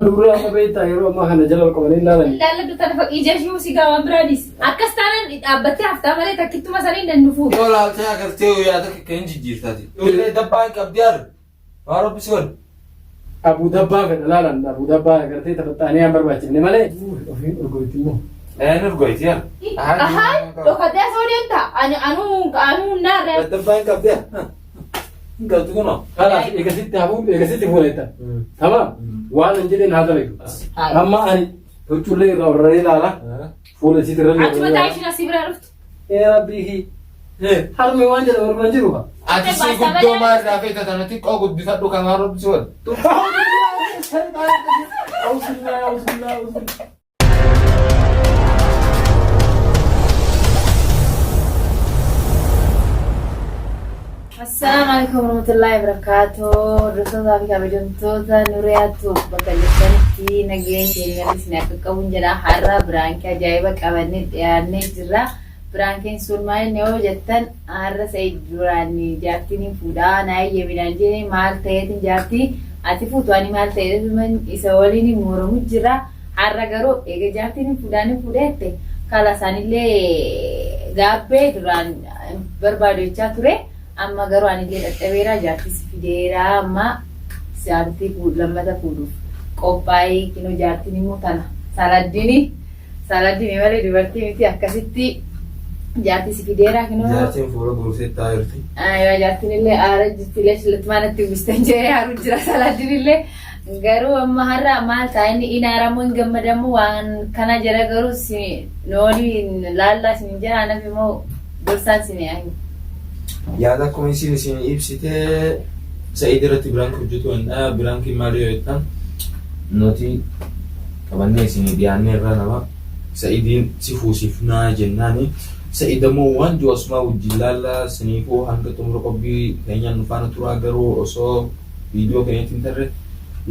Dubree amma beektaa yeroo ammaa kana jala ol qabanii ilaalan. Ilaalladhu tana fakkii ija ishii si waan biraa dhiisi. Akkas taanaan dhaabbattee haftaa malee takkittuma sanii nan dhufuu. Yoo laaltee agartee yaada kee hin jijjiirtaati. Ijoollee dabbaa hin qabdi yaadu. Maa rabbi si godhe. Abuu dabbaa fedha laalan abuu dabbaa agartee taphaxaanii aan barbaachifne malee. Ofiin urgoyti immoo. Een urgoyti yaa. Ahaa dhokatee asoo deemta. Ani anuu anuu naarra. Dabbaa hin qabdi yaa. Hin qabdi kunoo. Kalaas eegasitti hafuu eegasitti fuudhetta. Tamaam waan hin jedheen haa dalagu. Amma ani huccuullee irraa warreen ilaala. Fuula isiitti irra Achuma taa'ee ishiin asii biraa dhuftu. Ee rabbii harmi waan jedhamu argaa jiru. Ati si guddoo maal irraa feeta tana xiqqoo guddifadhu kan maa rabbi si godhe. Assalaamu alaikum warahmatullahi wabarakatuh. Hordoftoota fi kabajamtoota Nuriyaatu bakka jirtanitti nageenya keenya isin akka qabuun jedha. Har'a biraankii ajaa'iba qabannee dhiyaannee jirra. Biraankiin sun maal inni yoo jettan har'a Sa'id duraan jaartiin hin fuudhaa naa eeyyaminaan jedhe maal ta'eetiin jaartii ati fuutu ani maal ta'eetiin isa waliin hin moromu jira. Har'a garuu eega jaartiin hin fuudhaa ni fuudheette kala isaanillee gaabbee duraan barbaadu jechaa ture. Amma garuu anillee dadhabeera jaartii si fideera amma jaartii lammata fuudhuuf qophaa'ii kinoo jaartiin immoo tana saladdini saladdini malee dubartii miti akkasitti jaartii si fideera kinoo. Jaartiin fuula guurtee taa'aa jirti. Aywa jaartiin illee aara jirti illee shillatmaan itti uwwisten jedhee aaruu jira saladdin illee. Garuu amma har'a maal ta'a inni in aaramu hin gammadamu waan kana jira garuu si noolii laallaa isin jira anaf immoo gorsaan isin yaa himu. Yaada akkuma isin isin ibsite Sa'id irratti biraanki hojjetuu danda'a. Biraankiin maali yoo jettan nuti qabannee isin dhiyaannee irraa nama Sa'idiin si fuusifnaa jennaani. Sa'id ammoo waan jiru asumaa wajjin laallaa saniifuu hanga xumura qophii keenyaan nu faana turaa garuu osoo viidiyoo keenyatti hin tarre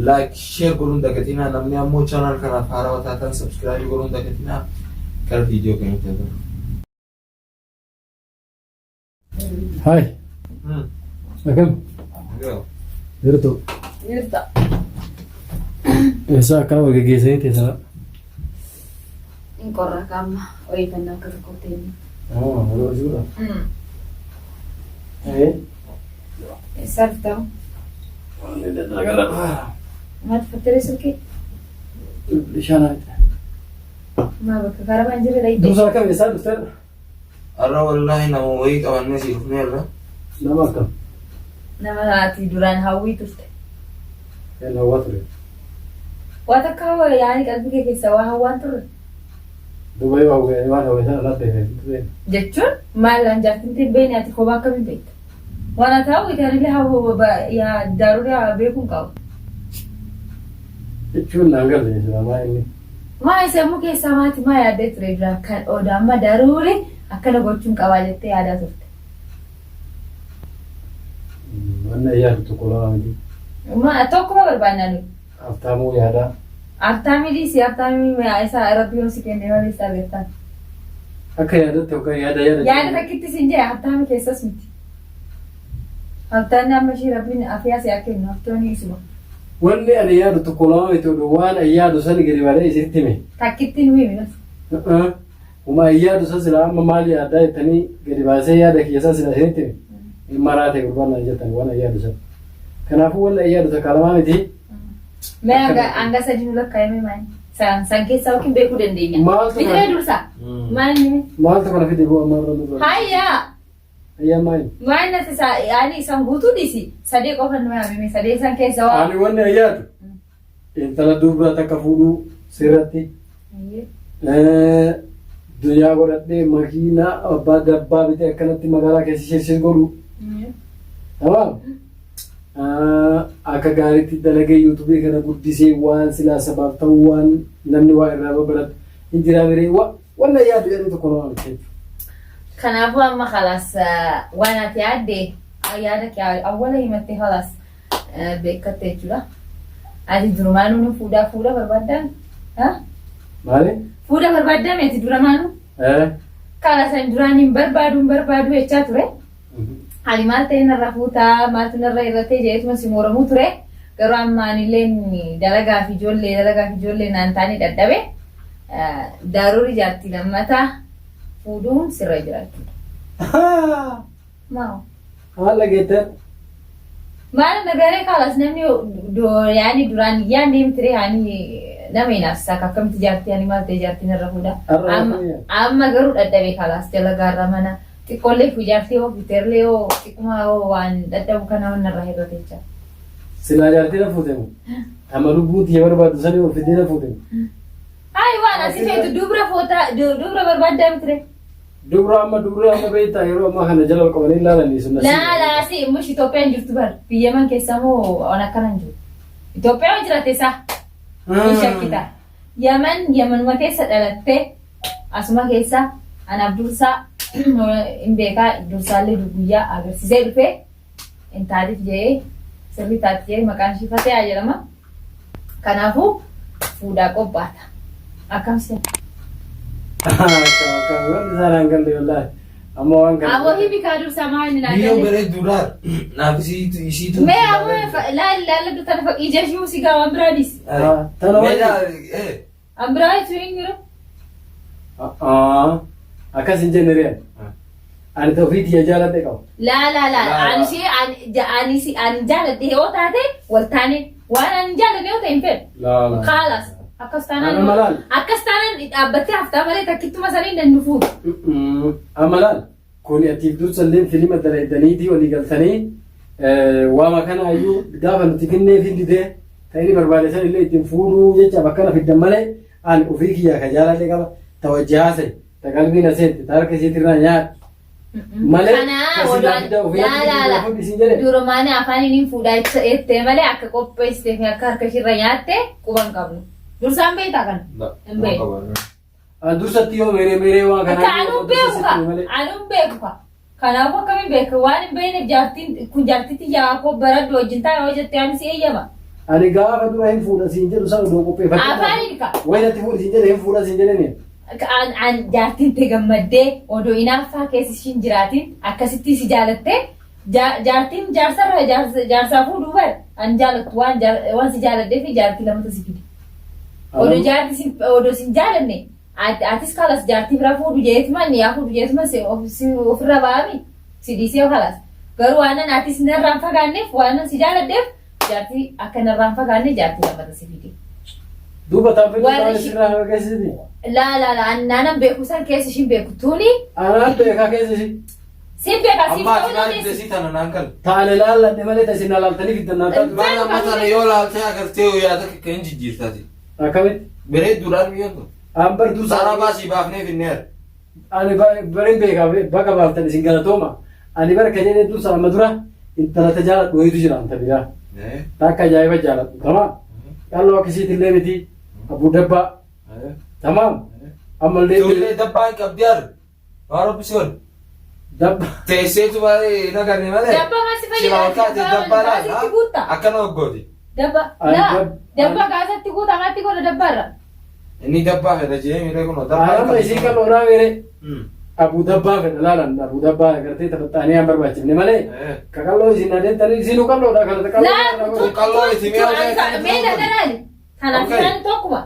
like share godhuun dagatinaa namni ammoo channel kanaaf haarawaa taatan subscribe godhuun dagatinaa gara viidiyoo keenyatti haa tarru. Hai. Akkam? Jirtu. Jirta. Eessa akkana wal geggeessanii teessana? Hin qorra kaamma odeeffannoo akka tokko ta'e. Ah, wal hojiidha. Eh. Eessaa dhuftaa? Maal uffattee silkii? Bishaan haa Maa bakka karaa jirre dhayite? Dursa akkam eessaa dhuftee? Har'a wallaahi nama wayii qabannee si dhufneerra. Nama akkam? Nama ati duraan hawwii turte. Kan hawwaa ture. Waa takka hawwa yaani qalbii kee keessaa waa hawwaan turre. Duuba yoo hawwee waan hawwee sana lafa beekee ture. Jechuun maal an jaartiin tee beekne ati kophaa akkamiin beekta? Waan ati hawwite anillee hawwa yaa daarulee beekuun qabu. Jechuun naan galle jechuudha maa inni. Maa sammuu keessaa maati maa yaaddee ture dura kan oda amma daruuri akkana gochuun qabaa jettee yaadaa turte. Wanna yaadu tokko lama miti. Maa tokkuma barbaannaa nuyi. Haftaamuu yaadaa. Haftaamii dhiisi haftaamii isaa rabbi yoo si kenne malee isaa argattaan. Akka yaadatti yookaan yaada yaada. Yaada takkitti sin jee haftaamii keessas miti. Haftaanni amma ishii rabbiin afiyaa si haa kennu haftoonni isuma. Wanni ani yaadu tokko lama miti oduu waan ani yaadu san gadi balee isinitti hime. Takkitti nu himi bas. Uma ani yaadu san sila amma maal yaaddaa jettanii gadi baasee yaada kiyya san sila isinitti hime. Hin maraate gurbaan naan jettan waan ani yaadu san. Kanaafuu wanni ani yaadu takka lamaa miti. Mee hanga hanga sadii nu lakkaa'ime maal? San san keessaa yookiin beekuu dandeenya. Maaltu Bitiree kana- dursa. Maal inni? Maaltu kana fide bu'aa maal irra nurra? Hayyaa. Hayyaa maal? Maal natti isaa yaani isan guutuu dhiisi. Sadee qofa nu yaamime sadee san keessa waa. Ani wanni ani yaadu intala dubra takka fuudhuu sirratti duniyaa godhadhee makiinaa abbaa dabbaa bitee akkanatti magaalaa keessa shirshir godhu. Tamaam. Akka gaariitti dalagee yuutuubii kana guddisee waan silaa sabaaf ta'u waan namni waa irraa babaratu hin jiraa miree wanna yaadu yaadni tokko nama miti jechuudha. Kanaafuu amma khalaas waan ati yaadde yaada kee awwala himattee khalaas beekkatte jechuudha. Ati durumaanuu ni fuudhaa fuudha barbaaddaan? Maali? Fuudha barbaaddaa ati duramaanuu? Kana san duraan hin barbaadu hin barbaadu jechaa ture. Ani maal ta'e narra fuutaa maaltu narra irratee jedheetuma si mooramuu ture. Garuu amma anillee dalagaa fi ijoollee dalagaa fi ijoollee naan taane dadhabe daaruuri jaartii lammataa fuudhuun sirra jira jechuudha. Maal? Haala geettan. Maal nagaree kaalas namni yaani duraan yaadne mitire yaani nama hinaafsisaa akka akkamitti jaartii ani maal ta'e jaartiin irra fuudha. Amma garuu dadhabee kalaas dalagaarra mana xiqqoollee fi jaartii hoo biteerlee hoo xiqquma hoo waan dadhabu kana waan irraa hir'ate jecha. Silaa jaartii na fuute moo? Tama lubbuun tiyya barbaaddu sanii ol fiddee na fuute moo? Ayi waan asii feetu dubra foota dubra barbaaddaa mitire. Dubra amma dubra amma beektaa yeroo ammaa kana jala ol qabanii ilaalanii sun Laa laa si mush Itoophiyaan jirtu bar biyya man keessa moo waan akkana hin jiru. Itoophiyaan yoo jiraatte isaa ni shakkita. Yaman Yamanuma keessa dhalattee asuma keessa anaaf dursaa hin beekaa dursaallee guyyaa agarsiisee dhufee intaaliif jedhee sirrii taati jedhee maqaan ishii Fatiyaa jedhama. Kanaafuu fuudhaa qophaata. Akkam si? Wanti isaan hin galle wallaahi. Amma waan kana. Aboo himi kaa dursaa maa inni naa Biyyoo galle. bareedduudhaan naaf isiitu isiitu. Mee aboo laali laala tana fakkii ija ishii si gaa waan biraa dhiisi. Tana wajjin. An biraa jechuun hin jiru. Akkas hin jenne riyaan. Ani ta'u tiyya jaaladhe qaba. Laa laa laa ani ishee ani si ani jaaladhe yoo taate wal taane waan ani jaaladhe yoo ta'e hin fedhu. Laa laa. Kaalas akkas taanaan Amma laal. akkas taanaan dhaabbattee haftaa malee takkittuma saniin nan nu fuudhu. Amma laal. Kuni atiif dursallee filima dalaydaniitii walii galtanii waama kana iyyuu gaafa nuti finnee fididee ta'e inni barbaade san illee ittiin fuudhuu jechaaf akkana fiddan malee ani ofii kiyyaa ka jaaladhe qaba ta wajji haasa'e ta qalbii na seente ta harka isiitirraa nyaadhe malee Kana ka silaa odaan fidda ofii laa laa laa fuudhi siin jedhe. durumaan afaan inni fuudhaa jettee malee akka qopheessitee fi akka harka ishiirra nyaatte quba hin qabnu. Dursaan beektaa kana? Hin beeku. An dursatti yoo meeree meeree waan kanaa Anuu beeku ka anuu beeku ka kanaafuu akkamiin beeka waan hin beekneef jaartiin kun jaartitti yaa koo baradhu wajjin taa'e yoo jette ani si eeyyama. Ani gaafa dura hin fuudha siin jedhu sana odoo qopheeffadhe. Afaaniin ka. Wayi natti fuudhi siin jedhe hin fuudha siin jedheni. An an jaartiin tee gammaddee odoo inaaffaa keessa ishiin jiraatiin akkasitti si jaalattee jaartiin jaarsarra jaarsaa fuudhuu bar an jaalattu waan waan si jaaladhee fi jaartii lamata si fide. Odoo jaarti si odoo sin jaalanne atis kalas jaartii bira fuudhu jeetuma ni yaa fuudhu jeetuma si ofirra ba'ami si dhiisee kalas. Garuu waan atis narraan fagaanneef waan si jaaladheef jaartii akka narraan fagaanne jaartii lamata si fide. Duuba taafii Warri waan sirraa fageessiti. Laa laa laa naanan beeku san keessa ishiin beeku tuni Anaan beekaa keessa ishii. sin beeka siif Amma ta'uu ati maal dandeessi. desii tana naan kan. Taane laalladhe malee tasin laaltanii fiddan naan taatu. Maal amma tana yoo laaltee agartee yaada kee hin jijjiirtaati. Akkamitti? Bareedduudhaan biyyoon kun. An bar dursa. Saara baasii baafnee finneera. Ani barin beekaa baga baaftan isin galatooma. Ani bar ka jedhee dursa amma dura intala ta jaaladhu wayitu jira anta biraa. Takka ajaa'iba jaaladhu. Tamaam. Qalloo akkasiitillee miti. Abuu dabbaa. Tamaam. Ammallee. Ijoollee dabbaa hin qabdi har. Waa rabbi si godhe. Dabba. Teesseetu baay'ee hin agarre malee. Dabba maal si fayyada? Silaa ol kaate Dabba dabbaa maal laal. sitti guutta? Akkana hoggooti. Dabba Ani laa dabba gaasatti guuta maatti godha dabbaarra. Inni dabbaa fedha jee miidhee kun dabbaa. Amma isii qalloodhaa mere. Abuu dabbaa fedha laalan abuu dabbaa agartee taphaxaanii aan barbaachifne malee. Ka qalloo isin adeemtanii isinuu qalloodha kana Laa qalloo. Kun qalloo miti, mi'a hojii Mee daldalaali. Kanaaf Okay. isaan tokkuma.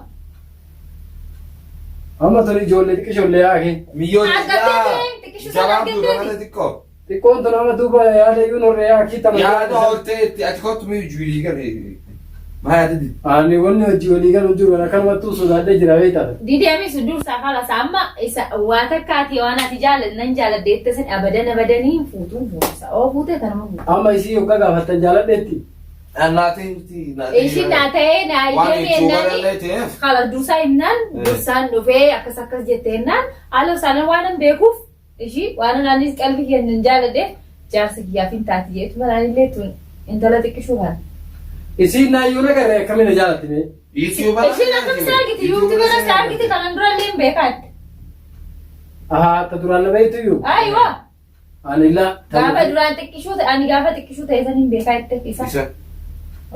Amma tuni ijoollee xiqqishoollee yaa'e. Miyyoon Argattee xiqqishu sana gabaabduudha argatteeti. malee xiqqoo. Xiqqoon tun amma duuba yaada iyyuu norree yaa'e tapha. Yaada hortee itti ati kottu mi'u juulii galee. Maa yaada didi. Ani wanni hojii walii galu jiru akkanumattuu sodaadhee jira beektaa. Dideemis dursaa kalas amma isa waa takka ati waan ati jaalladhu nan jaalladhe jette san abadan abadanii fuutuun fuutusa. Oo fuutee tanuma fuutu. Amma isii yoggaa gaafattan jaaladheetti. Naatee Ishiin naa ta'ee naa Waan iyyame jechuu jennaan barallee ta'eef. kalas dursaa himnaan dursaan dhufee akkas akkas jette jennaan haala isaanii waan hin beekuuf ishii waan anis qalbii kiyya hin jaalladheef jaarsa kiyyaaf hin taati jeetu malaan tun intala xiqqishuu kana. Isiin naayyuu nagarree akkamiin na jaalatti mee? Ishiin akkamitti argiti yuutuubii irratti argiti kanan dura illee hin beekaatti. Ahaa ta duraan na beektu iyyuu. Ayiwa Ani laa. gaafa duraan xiqqishuu ta'e ani gaafa xiqqishuu ta'e san hin beekaa itti isa. Isa.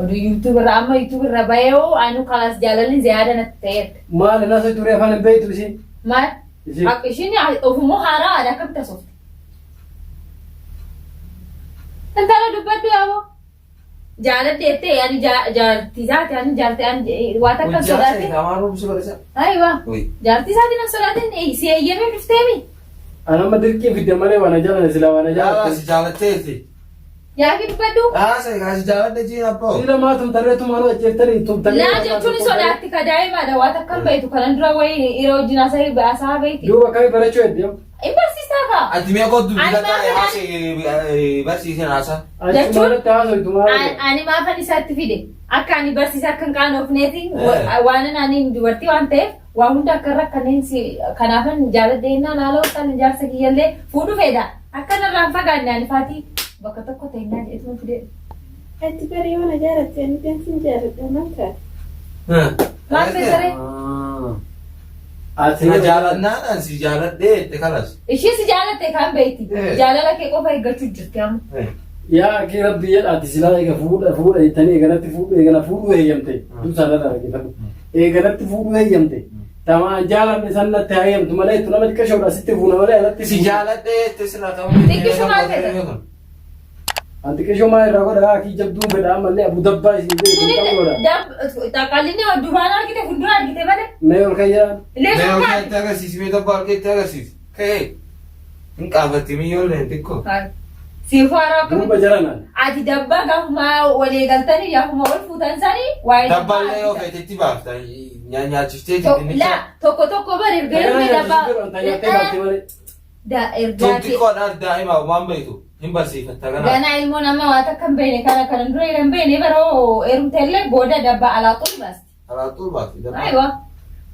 Oduu yuutuubii irra amma yuutuubii irra bahee hoo anu kalas jaalalli ziyaada natti ta'eera. Maali nasa turee afaan hin beektu isiin. Maal? Isiin. Akka ishiin ofumoo haaraadha akkamitti haasofte? Intala dubbadhu yaaboo. Jaaladhe jettee ani jaartii isaati ani jaartii ani waa takka hin sodaatin. Hamaan roobsu godhisa. Ayiwa. Oi. Jaartii isaatiin hin sodaatin si eeyyamee dhufteemi. Ani amma dirqii fidde malee waan jaalladhe sila waan Yaa jaalladhe. si jaalatteeti. Yaaki dubbadhu. Haa si jaaladhe jiin abboo. Sila maa tumtarree tumaanuu ajjeeftanii tumtarree. Laa jechuun sodaatti ka daa'imaadha waa takka hin beektu kanan dura wayii yeroo wajjin haasa'aa beekti. Duuba akkamii barachuu hedde? Hin barsiisaa kaa. Ati mee kottu Ani bita maaf taa'e haasee barsiiseen haasaa. Achuma irratti haasoftu maal? Ani maafan isaatti fide akka ani barsiisa akka hin qaanofneeti waan ani dubartii waan ta'eef waa hunda akka rakkanneen si kanaafan jaaladhe jennaan haala waqtaan ijaarsa kiyyallee fuudhu fedha akka narraa hin fagaanne ani faatii bakka tokko ta'inaan jedheetuma fide. Ati bari yoo na jaalatte ani sin jaaladha maal taate? Maal feesaree? Ati Na jaalannaan si jaaladhee itti kalas. Ishee si jaalatte kan beekti jaalala kee qofa eeggachuu jirti amma. Yaa akii rabbi jedha ati silaa eega fuudha fuudha jettanii eeganatti fuudhu eegana fuudhuu heeyyamte dursaa irra dhaggeeffadhu eeganatti fuudhuu heeyyamte tamaan jaalanne san natti heeyyamtu malee tu nama xiqqashoodha asitti fuuna malee alatti Si jaaladhee itti sila ta'uu. Xiqqishuu maal feesa? An xiqqashoo maa irraa godha akii jabduun fedha ammallee abu dabbaa isin jedhu hin qabu godha. Xaqqallinni duraan argite fuuldura argite malee. Mee ol kayyaa Illee Mee ol fakkaate. keetti agarsiisi mee tokko ol keetti agarsiisi. Ka'ee. Hin qaafatti miyyoolleen xiqqoo. Siifuu haaraa duuba akkamitti? jaranaan. Ati dabbaa gaafuma walii galtanii gaafuma wal fuutan sanii waa'ee Dabballee yoo feetetti baafta nyaachiftee Laa tokko tokko bar erga erga dabbaa. Da ergaa Xiqqoodhaan daa'ima waan beektu hin barsiifatta kanaaf. Ganaa ilmoo nama waa takka hin beekne kana kanan dura hin beekne baroo heerumteellee booda dabbaa alaa xuri baasti. Alaaxuu baafti dabbaa. Ayiwa.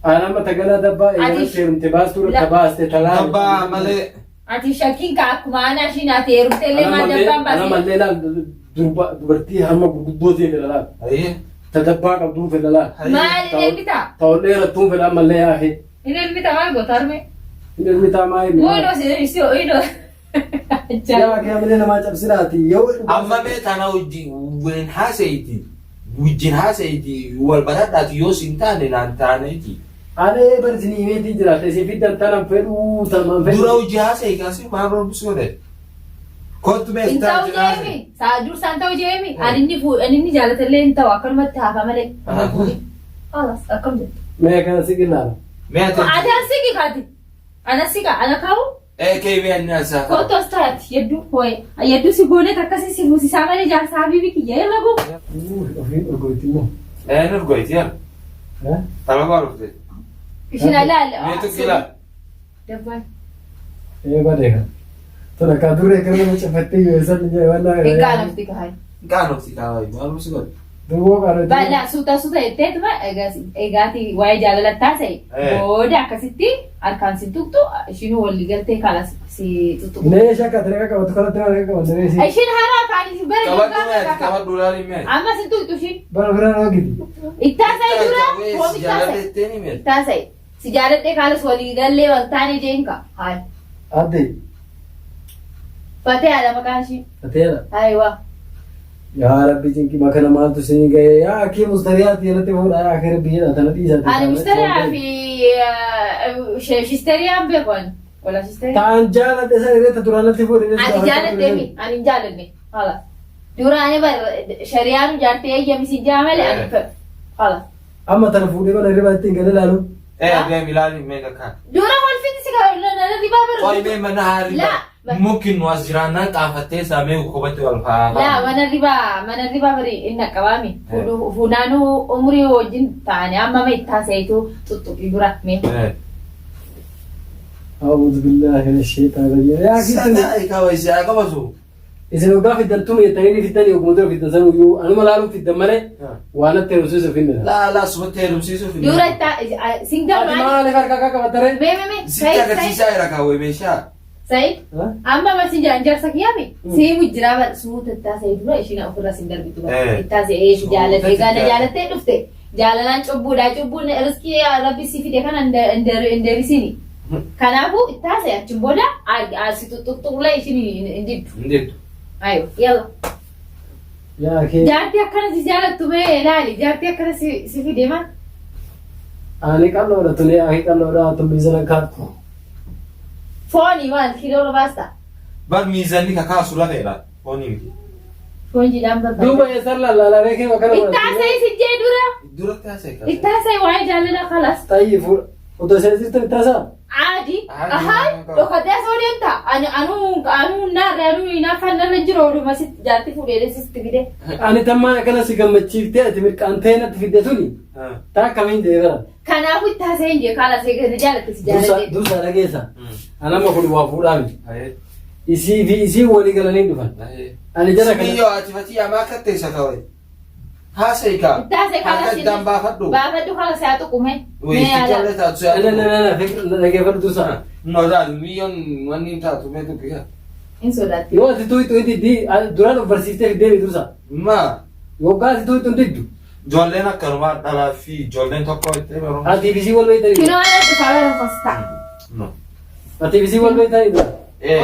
Aan amma taganaa dabbaa eeganatti heerumte baastuu irra baaste talaa. Dabbaa malee. Ati shakkiin ka akkuma aanaa ishiin ati heerumteellee maal dabbaan Ana baasti. mallee laal durba dubartii harma gurguddoo ta'e fedha laal. Hayyee. Ta dabbaa qabduun fedha laal. Maal hin elmitaa? Ta ol dheerattuun fedha ammallee yaa'e. Hin elmitaa maal goota harmee? Hin elmitaa maa hin. Moo si si hidhoo. Yaa kee amalee namaa cabsiraati yoo. Amma mee tana wajjin waliin haasa'iiti. Wajjin haasa'iiti wal baradhaati yoo sin taane naan taaneeti. Anee bar isin himeetiin jiraate isin fiddan tanan fedhuu tanan fedhuu. Dura hojii haasa'i kaasee maal roobisuu godhe? Kottu mee Hin ta'u jeemi. Saa dursaan ta'u jeemi. Ani inni fuudh ani inni jaalatallee hin ta'u akkanumatti haafa malee. Alas akkam jettu. Mee kana si qillaala. Mee ati. Ati as siqi kaati. Ana siqa ana kaa'u. Ee kee mee ani asaa. Kottu as taati yedduu hooye. Yedduu si gooneet akkasii si fuusisaa malee jaarsa habiibi kiyya irra guu. Ofiin urgooti immoo. Ee nurgoyti yaa. Talabaa dhufte. Ishin alaala. Mee tuqqilaa. Dabbaan. Ee badee kan. Tona kaa duree kan nama cafattee yoo isaan ni wallaa. Hin qaanofti kahay. Qaanofti kaawwayi maal roobisuu godhe? Duwwoo qaanofti. Bal'aa suuta suuta jetteetuma egaati waa'ee jaalala taasise booda akkasitti harkaan si tuqxu ishiin walii galtee kaala si tuttuqu. Mee shakka tiree qabatu kanatti maal akka qabatu mee si. Ishiin haaraa kaanii bara Qabadhu mee ati qabadhu laali mee. Amma si tuqxu ishiin. Bara biraan hoogiti. Ittaasa'e dura Si jaaladheettee ni mee. Ittaasa'e. Si jaaladhee kaalas walii gallee wal taane jeenka. Hayi. Adde. Fatee haadha maqaan ishii. Ateera. Hayiwa. Yaa Rabbi cinqii makana maaltu isin ga'e yaa akii mustariyaati irratti fuudha yaa akii Rabbi jedha tana dhiisa. Ani mustariyaa fi shisteriyaan beeku ani. Wala shisteriyaa. Ta'an jaaladhe san irratti duraanatti fuudhe. Ati jaaladhee mi? Ani hin jaaladhe. Hala. Dura ani bar shari'aan jaartee eeyyamisi jaa malee ani fedhu. Hala. Amma tana fuudhee mana hirriba ittiin gadi ilaalu. Ee deemi ilaali mee takka. Dura wal fiti si kaa ribaa bar. Qoy mee mana haari. Laa. Mukkin nu as jiraannaan xaafattee saamee kophatti wal faa. Laa mana ribaa bari inni qabaami. Funaanuu umurii wajjin ta'anii amma mee ittaaseetu tuttuqii dura mee. أعوذ بالله من الشيطان الرجيم يا أخي Sadaa kaawwayi si haa qabatu. isin hoggaa fiddan tuma jettanii fiddanii oguma dura fiddan san iyyuu anuma laaluun fiddan malee waan natti heerumsiisuuf hin dha. Laa laa sumatti heerumsiisuuf. Dura itti singal Ati maali? maaliif harka akka qabattare? Mee mee mee. Sitti agarsiisaa jira kaawwayi meeshaa. Sayid. Amma masi jaarsa kiyyaami siimu jira bar suuta ittaasee dura ishiin ofirra sin darbitu bar ittaasee eeshi jaalatee gaana jaalattee dhufte jaalalaan cubbuudha cubbuun riskii rabbi si fide kana hin deebisini kanaafuu ittaasee achiin booda si tuttuqla ishiin hin diddu. Hin diddu. Ayo yalla. Yaa kee Jaartii akkana si jaalattu mee ilaali jaartii akkana si fide ma. ani qalloodha tuni yaa qalloodha tun miizana kaattu. Fooni maal kiiloo baasta. Bar miizanni kakaasu lafeedha. Foonii miti. Ispoonjiidhaan barbaada. Duuba eessan lallaalaree kee akkana Itti haasa'e si jee dura. Duratti haasa'e kaasa. Itti haasa'e waa'ee jaalala kalas. Xayyi fuudha. Otoo ishee jirtu itti haasa'a. Aadi. Aadi. Ahaa dhokatee asoo deemta. Ani anuu anuu naarra anuu hinaaffaan narra jiru oduma sitti jaarti fuudhee sitti fide. Ani tammaan akkana si gammachiiftee ati mirqaantee natti fidde tuni. Taa akkamiin jedhee bara. Kanaafuu itti haasa'e hin jee kalas eegale jaalatte si jaalate. Dursa dhageessa. Anamma kun waa fuudhaa miti. Isii fi isii walii galanii dhufan. Ani jara kana. Sibiyyoo ati fatii amaa akka teessa ta'e. Haasa'e kaa. Itti haasa'e kalas. Harka iddaan baafadhu. Baafadhu kalas haa tuqume. Wayii Mee itti yaala. taatu Na na na na dhageeffadhu dursa. No daal miyyoon wanni hin taatu mee dubbi Hin sodaatti. Yoo ati tuutu diddi duraan of barsiiftee fiddee dursa. Ma Yookaan ati tuutu diddu. ijoolleen akkanumaa dhalaa fi ijoolleen tokko itti barumsa. Ati fi isii wal beektanii. Kinoo ana dhufaa bara fasta. No. Ati fi isii wal beektanii dura.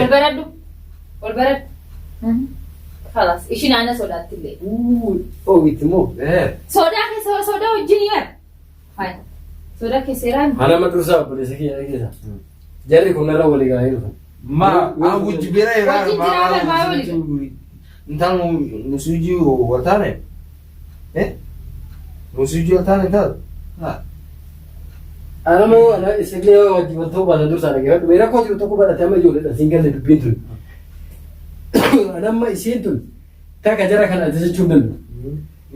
Ol baradhu. Ol baradhu. Kalas ishiin ana sodaatti illee. Oowwitti immoo. Sodaa keessa sodaa wajjin yaa. Fine. Sodaa keessa irraan. Anama dursa obboleessa kiyya dhageessa. Jarri kun narra walii galanii dhufan. Ma awuji bira irraa Wajjin jiraa barbaada walii Intaan nusuji waltaane. Eh? Nusuji waltaane taatu. Anama ana isillee wajjin wal ta'uu baatan dursa dhageeffadhu. Mee rakkoo jiru tokko badhate amma ijoolleedha siin galle dubbiin tun. Anamma isiin tun takka jara kana ajajachuu hin danda'u.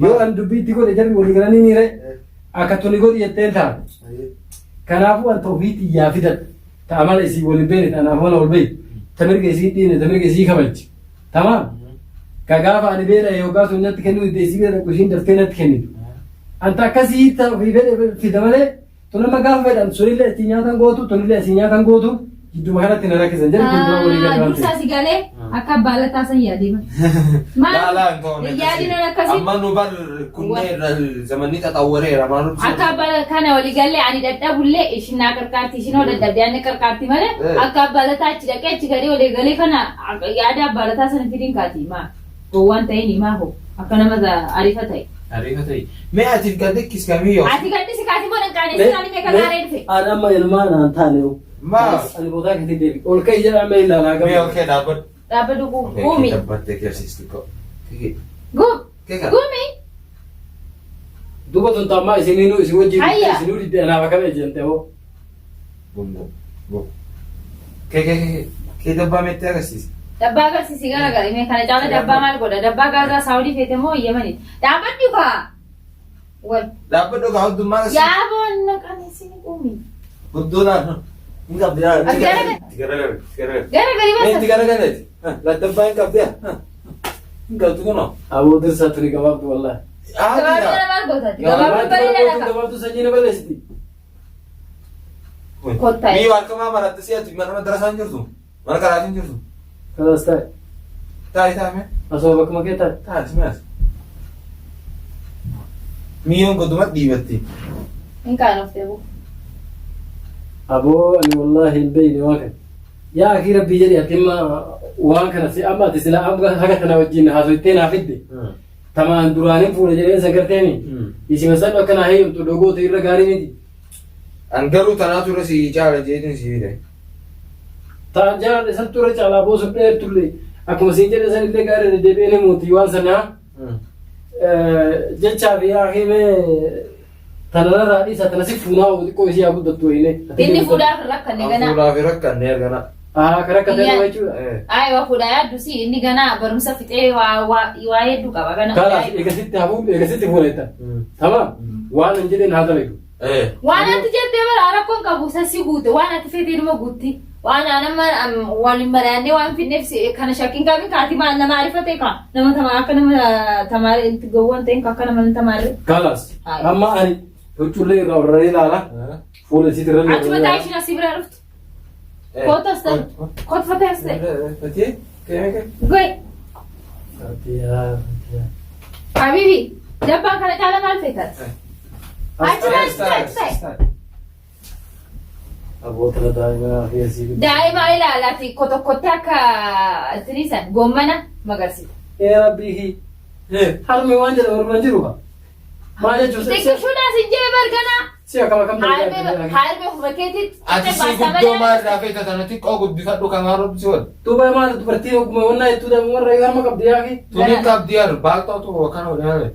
Yoo an dubbii itti godhe jarri walii galanii ni ree akka tuni godhi jetteen ta'a. Kanaafuu an ta'uufiitti yaa fidadha. Ta amala isii waliin beekne ta anaaf amala wal beekne. Ta mirga isii dhiine ta mirga isii kabajji. Tamaam. Ka gaafa ani beela yookaan sun natti kennuu didde isii bira dhaqu isiin daftee natti kennitu. Anta akkasii ta ofii fedhe fida malee tun amma gaafa fedhan sunillee asii nyaatan gootu tunillee asii nyaatan gootu jidduma kanatti na rakkisan jedhu kun dura walii galee waan Dursaa ta'eef. si galee akka baalataa san yaadee bara. Laa laa hin ta'u. Yaadin akkasii. Amma nu bar kunneen zamanni xaxawwareera maal Akka abbaa kana walii galee ani dadhabullee ishiin naa qarqaarti ishiin hoo dadhabde ani qarqaarti malee akka abbaalataa achi dhaqee achi gadee walii galee kana yaada abbaalataa sana fidiin kaati maa gowwaan ta'een himaa hoo akka nama ariifa ta'e. Ariifa ta'e. Mee atiif gad dhikkis kamiyyoo? Ati gadhisi kaati moo dhanqaaneessi ani meeqa gaaree dhufe. Ani amma ilmaa naan taane hoo. Maa? Ani boodaa keessatti deebi. Ol ka'i jedha amma ilaalaa Mee gama. ol kee dhaabbadhu. Dhaabbadhu guumi. Dhaabbattee keessisti koo. Guumi. Guumi. Duuba tun taammaa isininuu isin wajjin Hayya. isinuu didde anaaf akkam ejjente hoo. Gum gum gum. Kee kee kee kee dabbaa meetti agarsiisa. Dabbaa agarsiisi gara gara mee kana caala dabbaa maal godha dabbaa gaazaa saawudii feete moo yemani dhaabbadhu kaa. Wal. Dhaabbadhu kaa hundummaa agarsiisa. Yaa boonna qaneessini guumi. Guddoodhaan hin qabdi yaa. Ati gara- Itti garagale itti garagale. Gara gari Mee itti basa. garagaleeti. Dabbaa hin qabdi yaa. Hin qabdu kunoo. Aboo dirsaa tuni gabaabdu wallaahi. Gabaabduu Haati maal gootati? Gabaabduu Gabaabduu bareedaa dhaqa. Gabaabduu sanyii na balleessiti. Kottaa. Mii harkamaa baratte si ati mana madrasaa hin jirtu. Mana karaatiin jirtu. Kalaas taa'e. Taa'i taa'i mee. Asuma bakkuma kee taa'e. Taa'i si mees. Miyyoon goduma dhiibatti. Hin kaanoftee bu. Aboo ani wallaahi hin beekne waan kana. Yaa akii rabbii jedhi ati amma waan kana si amma ati sila amma haga tana wajjin haasoftee naa fidde. Tamaan duraanii fuula jedheen sagarteeni. Isima san akka naa heeyyamtu dhogoota irra gaarii miti. An garuu tanaatu irra si caala jeetiin si fide. Ta'an jaaladhe santu irra caalaa boosuuf dheertullee akkuma siin jedhe san illee gaarii deddeebi'ee ni muuti waan sanaa. Jechaa fi yaa himee tanarraa dhiisa tana si fuunaa oo xiqqoo isii haa guddattu wayine. Inni fuudhaaf hin rakkanne An ganaa. fuudhaaf rakkanne ergana. Haa karaa akka ta'e jechuudha. Ayi waa fuudhaa yaaddu si inni ganaa barumsa fixee waa waa waa hedduu qaba ganaa. Kalaas eegasitti hafuun eegasitti fuunetta. Tamaam waan hin jedheen haa dalagu. Waan ati jettee bara rakkoon qabu sassi guute waan ati feetee numa guutti. Waan anama waliin mari'annee waan fidneef kana shakkiin qabin kaati maal nama arifate ka nama tama akka nama tamaare itti gowwan ta'in ka akka nama hin tamaare. Kalaas amma ani huccuullee irraa warreen ilaala fuula isiitti irra Achuma taa'ee ishiin asii bira dhuftu. Kootu as ta'e. Kootu fatee as ta'e. Fatee kee kee. Goy. Fatiyaa fatiyaa. Habibi dabbaan kana caala maal feetat? Achi taa'e achi taa'e achi taa'e. Abboota daa'imaa fi asii guddaa. Daa'ima ilaalaati kotokkottee akka tiriisan goommana magarsiisa. Ee rabbii harmi waan jedhamu orma jiru ka. Maal jechuun Xiqqishuudhaas hin jee barganaa. Si akkam akkam Harmee harmee ofuma keetiitti Ati si guddoo maal irraa feeta tana xiqqoo guddifadhu kamaa rabbi si godhe. Duuba maal dubartii oguma wannaa jettuu dha warra yoo harma qabdi yaaki. Tuni qabdi yar baalxootu akkana godhe malee.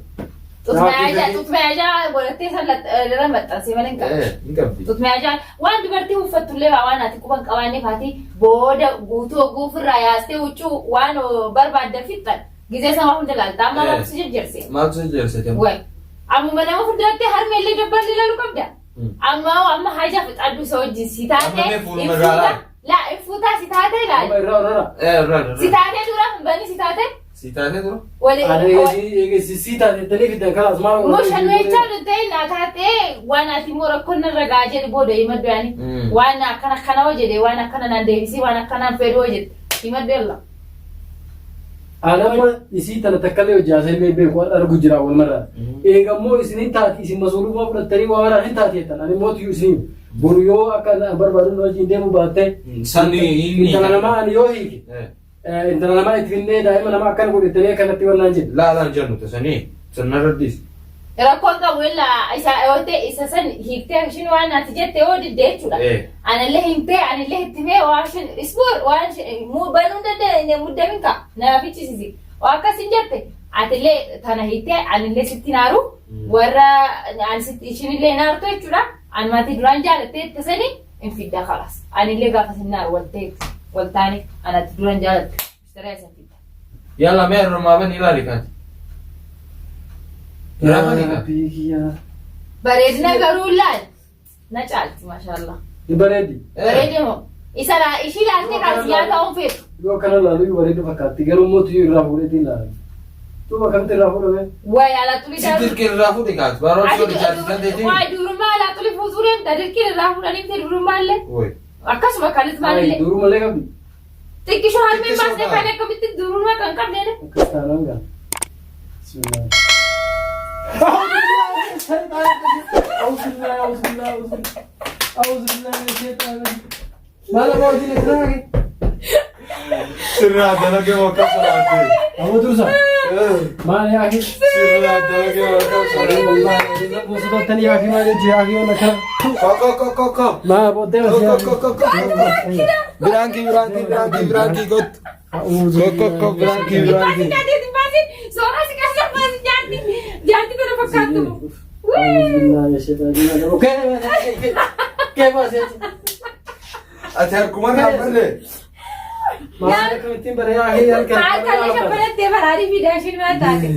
Tutmeajaa godhattee san irra maxxansee malee hin qabdu. Eh, hin qabdi. Tutmeajaa waan dubartii uffattullee waan ati quban qabaanne faati booda guutuu oguu ofirraa yaastee huccuu waan barbaaddan fixxan. Gizee sama hunda laalta amma maaltu si jajjarse? Maaltu si jajjarsite? Way ammuma nama fuulduratti harmeellee dabbaallee ilaaluu qabda. Amma amma haja fixadhu isa wajjin si taate Amma mee fuuluma irraa laal. Laa in fuutaa si taate ilaali. Amma irraa irraa. Eh, irraa irraa. Si taate dura hin bani si taate. Si taate dura? Wali. Ani si taate jettanii fiddan kalaas maal Mushanweechaa dhuftee naa taate waan ati immoo rakkoon narra gaa jedhu booda himadhu yaani. Waan akkana akkana hoo jedhe waan akkana naan deebisii waan akkanaan fedhu hoo jedhe himadhu yalla. Anama isii tana takkallee hojii haasa'ee illee beeku har'a argu jira walumarraa. Eega immoo isin taati isin masuulummaa fudhattanii waa maraan hin taati jettan ani immoo tiyyuu isin boru yoo akka barbaadu nu wajjin deemuu baatte Sani inni. intala namaa ani yoo hiike intala namaa itti finnee daa'ima namaa akkana godhettanii akkanatti wannaan jedhu. Laalaan jennu tasanii sanarra dhiis. Rakkoon qabu illaa isa yoo ta'e isa san hiiktee ishiin waan ati jette yoo didde jechuudha. Anallee himtee anallee itti himee waan ishiin ispoor waan ishiin banuu hin dandeenye muddamin ka'a na fichisiisi. Waa akkas hin jette atillee tana hiiktee anillee sitti naaru warra ani sitti ishiinillee naartu jechuudha. Ani maatii duraan jaalattee itti sani hin fidda kalaas. Anillee gaafa sin naaru waltee waltaane anatti duraan jaalatte. Saree isa fidda. Yalla mee irrumaa bani ilaali kaati. Irraa bani kaa. Biyya. Bareedina garuu laal na caalti maashaallah. Ni bareeddi. Bareedee moo? Isa laa ishii laaltee kaas nyaata oon feetu. Yoo akkana ilaalu iyyuu bareedu fakkaatti garuu immoo tiyyuu irraa fuudheetiin ilaalan. Duuba akkamitti irraa fuudhame? Wayi alaa xulii Si dirqii irraa fuudhi kaati. Baroon Ati soo jaarsi dandeetiin. wayi durummaa alaa xulii fuutuu deemta dirqiin irraa fuudhanii miti durummaa illee. Woy. Akkasuma kanis maalillee. Duruma illee qabdi. Xiqqishoo harmeen Xiqqishoo baasnee qaba. kan akkamitti durummaa kan qabneen. Akkas taanaan gaa. Bismillah. Auzubillah, auzubillah, auzubillah. Auzubillah min shaitanir rajim. Maal amma hojiin akkana kee? Sirraa dalagee wakka salaatee. Amma dursa. Maal yaa akhi? Sirraa dalagee wakka salaatee. Wallahi, buusubatanii yaa akhi maal jechuu yaa akhi waan akkana. Ko ko ko ko. Maa booddee Ko ko ko ko. Biraankii biraankii biraankii biraankii kottu. Ko ko ko biraankii biraankii. Baasii baasii soora si keessa baasii jaarti jaarti kana fakkaattu. Ati harkumarraa barree. Harkallee shabbalattee baraarii fi daashiin maal taate?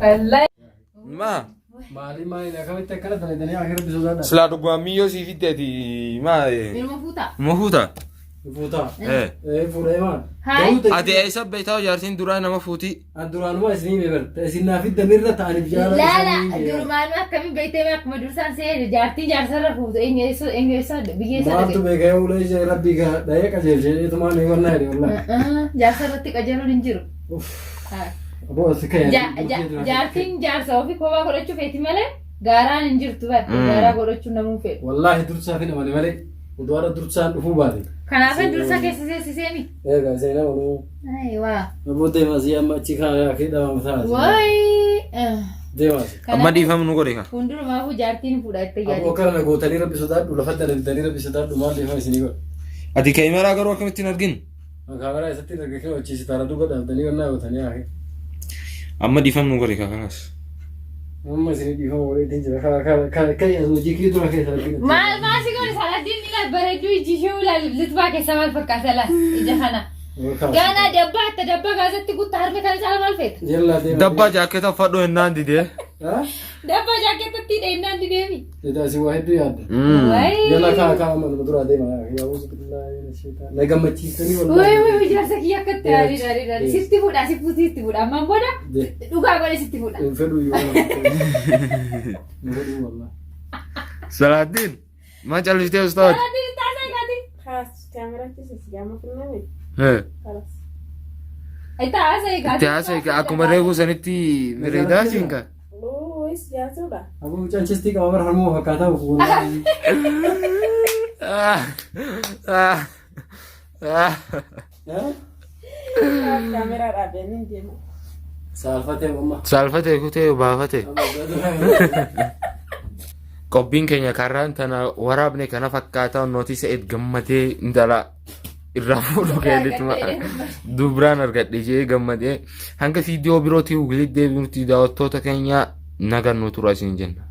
Wallahi. Maa. Maali maali akkamitti akkana dalaganii akira bisoota Silaa dhugumaan miyyoo sii fiddeeti maa. Ilma fuutaa. Ma fuuta? Fuutaa. Eh. Fuudhee maal? Haay. Ati eessa beektaa jaartiin duraa nama fuutii? An duraanuma isinii beekan. Isin naa fiddan irra ta'aniif jaala. Laala durumaan akkamiin beektee akkuma dursaan seene jaartiin jaarsarra fuutu eenyu eessa eenyu eessa biyya eessa Maaltu dhaqe? beeka yoo ulee ishee rabbii gaa dhahee qajeelchee jedheetumaan ni wannaa jedhe wallaahi. Jaarsarratti qajeeluun hin jiru. Uff. Aboo si ka'e. Jaartiin jaarsa ofii kophaa godhachuu feeti malee gaaraan hin jirtu bar gaaraa godhachuu namuu fedhu. Wallaahi dursaa fi namani malee utuu dursaan dhufuu baate. Kanaafan dursa keessa seessiseemi. Eegaa seenaa waluu. Ayiwaa. Aboo deemaa si amma achi kaayaa kee dhabamu ta'a. Wayi. Deemaa si. Amma dhiifamu nu godhe kaa. Hundurumaafuu jaartiin fuudha itti Aboo yaadu. akkana na gootanii rabbi sodaadhu lafa dalagdanii rabbi sodaadhu maal dhiifama isinii godha. Ati kaameraa garuu akkamittiin argin? Kaameraa isatti erga kee hojjechiisi taana duuba dhaabdanii wannaa gootanii haa. Amma dhiifamu nu godhe kaa kanaas. Amma isinii dhiifama godheetiin jira. Kana kana kana hojii kee dura keessa argina. Maal maal si godhe saladdiin ni laal bareedduu iji ishee ulaal litbaa keessa maal fakkaata laal ija kana. Gaanaa dabbaa itti dabbaa gaazatti guutta harme kana caala maal feeta? Jallaa deema. Dabbaa jaakkeeta uffadhu hennaan didee. Dabbaa jaakkeettatti hidheennaan dideemi. Edaa si waa hedduu yaadda. Jala kaa kaa amma nama duraa deema. Yaa uzu billahi mina shaitaan. Na gammachiistanii Wayi wayi jaarsa kiyya akkatti gaarii gaarii gaarii sitti fuudha si fuuti sitti fuudha ammaan booda De. dhugaa godhe sitti fuudha. Hin fedhu yoo. Hin fedhu wallahi. Salaaddiin maa callistee ustaad? Saladdiin itti haasa'e gaati. خلاص كاميرا تسس جامعة في النبي خلاص Itti haasa'e gaati. Itti haasa'e akkuma reefu sanitti bareedaa siin kaa. اوه ايش جاتولا Aboo mucaan chistii qaba bara harmuu fakkaataa ufu wallahi. Ah, ah. Kaameraa dhaabee ni deema. Saalfatee amma. Saalfatee kutee baafate. Qophiin keenya karraan tana waraabne kana fakkaataa nootii Sa'id gammadee intala irraa fuudhu keellituma dubraan argadhe jee gammadee hanga viidiyoo birootii walitti deebinutti daawwattoota keenya nagaan nu tura isin jenna.